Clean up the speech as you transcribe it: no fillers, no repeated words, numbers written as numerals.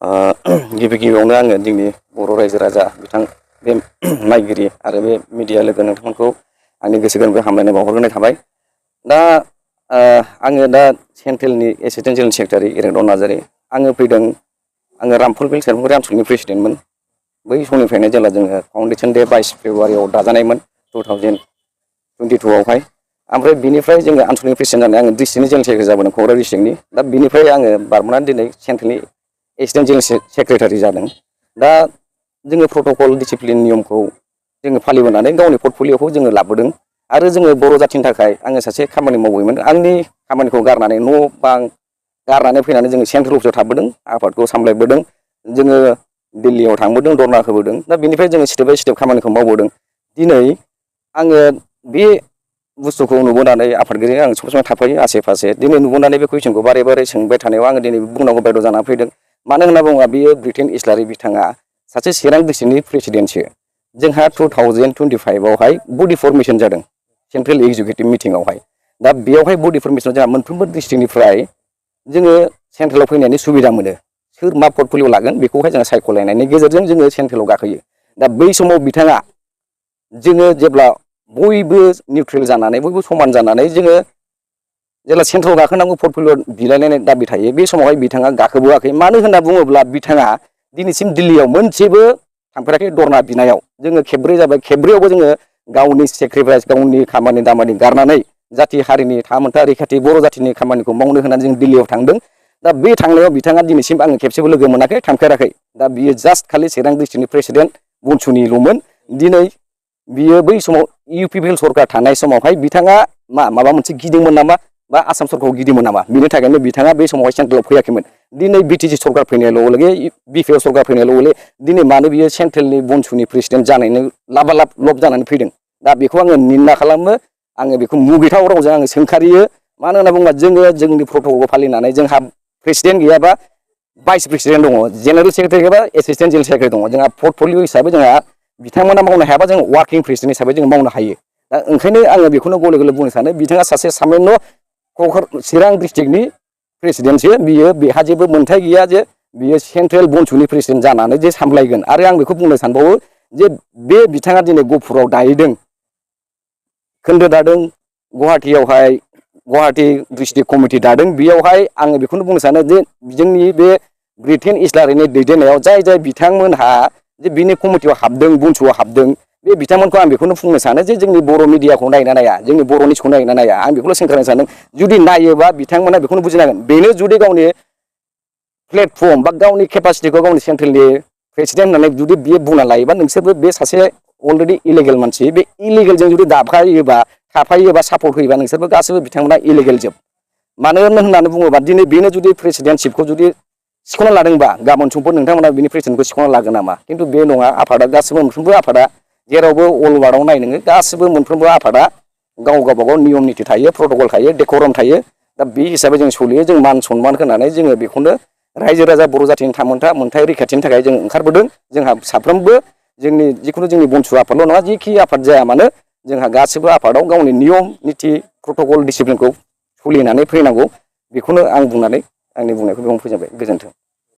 गिबि गिबियावनो आङो जोंनि बर' रायजो राजा बिथां बे नायगिरि आरो बे मिडिया लोगो नोंथांमोनखौ आंनि गोसो गोरबोनिफ्राय हामलायनाय बावहरग्रोनाय थाबाय। दा आङो दा सेन्ट्रेलनि एसिस्टेन्ट जेनेरेल सेक्रेटारि एरागदाव नार्जारी। आङो फैदों, आङो रामफलबिल सेरफांगुरि आनसलिकनि प्रेसिडेन्टमोन। बै समनिफ्रायनो जेला जोङो फाउन्डेसन डे 22 फेब्रुवारियाव दाजानायमोन 2022आवहाय। ओमफ्राय बिनिफ्राय जोङो आनसलिकनि प्रेसिडेन्ट जानानै आङो डिस्ट्रिक्टनि जेनेरेल सेक्रेटारि जाबोदों क'क्राझार डिस्ट्रिक्टनि। दा बिनिफ्राय आङो बारबोनानै दिनै सेन्ट्रेलनि एसिस्टेन्ट जेनेरेल सेक्रेटारि जादों। दा जोङो प्रट'कल डिसिप्लिन नियमखौ जोङो फालिबोनानै गावनि पर्टफलिय'खौ जोङो लाबोदों। आरो जोङो बर' जाथिनि थाखाय आङो सासे खामानि मावबायमोन। आंनि खामानिखौ गारनानै न' बां गारनानै फैनानै जोङो सेन्ट्रेल अफिसाव थाबोदों, आफादखौ सामलायबोदों। जोङो दिल्लीयाव थांबोदों, धरना होबोदों। दा बेनिफ्राय जोङो स्टेप बाय स्टेप खामानिखौ मावबोदों। दिनै आङो बे बुस्थुखौ नुबोनानै आफादगिरि आं सब समाय थाफायो आसे फासे। दिनै नुबोनानै बे कुइसनखौ बारे बारे सोंबाय थानायाव आङो दिनै बुंनांगौ बायद' जानानै फैदों। मानो होनना बुङोब्ला बियो ब्रिटेन इस्लारि बिथाङा सासे चिरां डिस्ट्रिक्टनि प्रेसिडेन्टसो। जोंहा 2025आवहाय बडि फर्मेसन जादों सेन्ट्रेल एक्जिकिउटिभ मिटिंआवहाय। दा बेयावहाय बडि फर्मेसनाव जोंहा मोनफ्रोमबो डिस्ट्रिक्टनिफ्राय जोङो सेन्ट्रेलाव फैनायनि सुबिदा मोनो। सोर मा पर्टफलिय' लागोन बेखौहाय जोङो सायख'लायनायनि गेजेरजों जोङो सेन्ट्रेलाव गाखोयो। दा बै समाव बिथाङा जोङो जेब्ला बयबो निउट्रेल जानानै बयबो समान जानानै जोङो जेब्ला सेन्ट्रेलाव गाखोनांगौ पर्टफलिय' बिलायलायनाय दाबि थायो, बे समावहाय बिथाङा गाखोबोआखै। मानो होनना बुङोब्ला बिथाङा दिनैसिम दिल्लीयाव मोनसेबो थांफेराखै धरना बिनायाव। जोङो खेबब्रै जाबाय, खेबब्रैयावबो जोङो गावनि सेक्रिफाइस, गावनि खामानि दामानि गारनानै जाथि हारिनि थामोनथा रैखाथि बर' जाथिनि खामानिखौ मावनो होनानै जों दिल्लीयाव थांदों। दा बे थांनायाव बिथाङा दिनैसिम आङो खेबसेबो लोगो मोनाखै, थांफेराखै। दा बियो जास्ट खालि चिरां डिस्ट्रिक्टनि प्रेसिडेन्ट बनसुनिल'मोन। दिनै बियो बै समाव इउ पि पि एल सरकार थानाय समावहाय बिथाङा माबा मोनसे गिदोंमोन नामा, बा आसाम सरकारखौ गिदोंमोन नामा, बिनि थाखायनो बिथाङा बे समावहाय सेन्ट्रेलाव फैयाखैमोन। दिनै बि टि सि सरकार फैनाय लगे लगे, बि पि एफ सरकार फैनाय लगे लगे दिनै मानो बियो सेन्ट्रेलनि बनसुनि प्रेसिडेन्ट जानायनो लाबालाब लब जानानै फैदों। दा बेखौ आङो निन्दा खालामो, आङो बेखौ मुगैथाव रावजों आङो सोंखारियो। मानो होनना बुङोब्ला जोङो जोंनि प्रट'कलखौ फालिनानै जोंहा प्रेसिडेन्ट गैयाबा भाइस प्रेसिडेन्ट दङ, जेनेरेल सेक्रेटारि गैयाबा एसिस्टेन्ट जेनेरेल सेक्रेटारि दङ। जोंहा पर्टफलिय' हिसाबै जोंहा बिथांमोना मावनो हायाबा जों वार्किं प्रेसिडेन्ट हिसाबै जों मावनो हायो। दा ओंखायनो आङो बेखौनो गले गले बुंनो सानो, बिथाङा सासे सामान्य चिरां डिस्ट्रिक्टनि प्रेसिडेन्टसो। बियो बेहा जेबो मोनथाय गैया जे बियो सेन्ट्रेल बनसुनि प्रेसिडेन्ट जानानै जे सामलायगोन। आरो आं बेखौ बुंनो सानबावो जे बे बिथाङा दिनै गहपुराव दाहैदों, खोन्दो दादों, गुवाहाटियावहाय गुवाहाटि डिस्ट्रिक्ट कमिटि दादों। बेयावहाय आङो बेखौनो बुंनो सानो जे जोंनि बे ब्रिटेन इस्लारिनि दैदेननायाव जाय जाय बिथांमोनहा जे बिनि कमिटियाव हाबदों, बनसुआव हाबदों, बे बिथांमोनखौ आं बेखौनो बुंनो सानो जे जोंनि बर' मिडियाखौ नायना नाया, जोंनि बर'नि निउसखौ नायना नाया। आं बेखौल' सोंखारिनो सानदों, जुदि नायोबा बिथांमोना बेखौनो बुजिनांगोन, बेनो जुदि गावनि प्लेटफर्म बा गावनि केपासिटिखौ गावनि सेन्ट्रेलनि प्रेसिडेन्ट होननानै जुदि बियो बुंना लायोबा, नोंसोरबो बे सासे अलरेडि इलिगेल मानसि, बे इलिगेलजों जुदि दाफायोबा थाफायोबा सापर्ट होयोबा नोंसोरबो गासैबो बिथांमोना इलिगेल जोब। मानो होननानै बुङोबा दिनै बेनो जुदि प्रेसिडेन्टशिपखौ जुदि सिख'ना लादोंबा, गाबोन समफोर नोंथांमोना बिनि प्रेसिडेन्टखौ सिख'ना लागोन नामा? खिन्थु बे नङा। आफादा गासिबो मोनफ्रोमबो आफादा जेरावबो अल वार्ल्डआव नाय नोङो, गासिबो मोनफ्रोमबो आफादा गाव गावबागाव नियम निथि थायो, प्रट'कल थायो, डेक'राम थायो। दा बे हिसाबै जों सोलियो, जों मान सनमान होनानै जोङो बेखौनो रायजो राजा बर' जाथिनि थामोनथा मोनथाय रैखाथिनि थाखाय जों ओंखारबोदों। जोंहा साफ्रोमबो जोंनि जिखुनु जोंनि बनसु आफादल' नङा, जिखि आफाद जाया मानो जोंहा गासिबो आफादाव गावनि नियम निथि प्रट'कल डिसिप्लिनखौ सोलिनानै फैनांगौ। बेखौनो आं बुंनानै आंनि बुंनायखौ बेयावनो फोजोबबाय। गोजोन्थों।